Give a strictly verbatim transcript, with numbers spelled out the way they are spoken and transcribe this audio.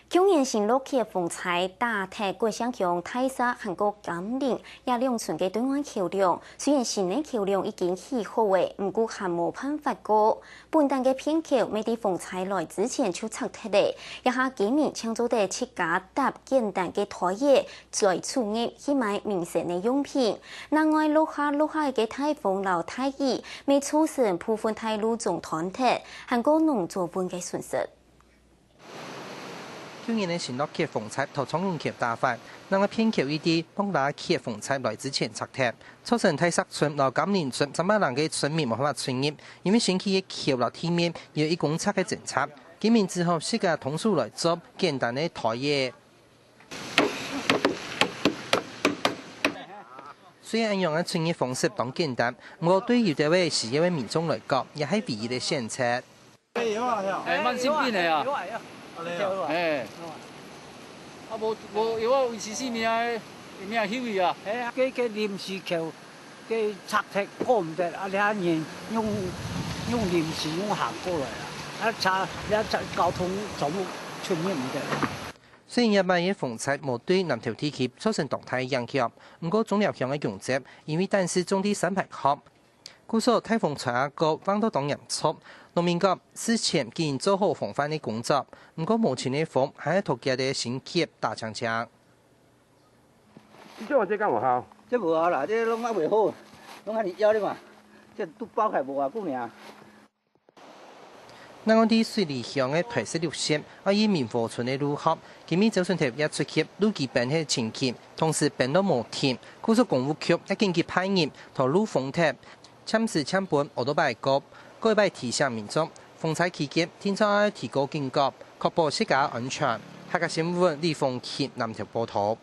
舊年新落起个風災打忒桂城鄉大社還過柑林這兩村个對岸橋樑，雖然新个橋樑已經起好了，毋過還無辦法過。本旦个便橋乜在風災來之前就拆忒了，這下居民淨做得自家搭簡單个梯仔，再出入去買民生个用品。另外，落下落下个大風摎大雨，乜造成部分大路中斷忒，還過農作物个損失。 舊年个新落起个風災，頭長榮橋打翻，另外便橋一帶，幫拉起个風災來之前拆忒，造成大石村摎柑林村三百零个村民無辦法出入，因為新起个橋摎地面有一公尺个爭差，居民只好自家動手來做簡單个梯仔。雖然恁樣个出入方式當簡單，毋過對有兜个需要个民眾來講，也係唯一个選擇。 哎，慢性病的啊。哎。啊，無，無藥仔維持性命的，命休去啊。哎，該，該臨時橋，該拆忒過毋得，啊，這人用，用臨時用行過來啊，啊，車，這車交通全部出入毋得。雖然這擺个風災無對南投地區造成當大影響，毋過中寮鄉个弓蕉，因為單是種在山排角， 故所颱風吹啊過，橫到當嚴重。農民講，事前已經做好防範个工作，毋過無情个風，還係拖佢个新橋打淨淨。你這下這敢有效？這無效啦，這攏猶未好，攏遐爾枵，你看，這都包起來無偌久爾。 另外，在水里鄉个台十六線，愛去明和村个路口，今晡朝晨頭也出現路基崩忒个情形，同時崩到無停，故所工務局也緊急派人拖路封忒，暫時淨分oo-tóo-bái過。過一擺提醒民眾，風災期間定著愛提高警覺，確保自家安全。客家新聞李鳳琪南投報導。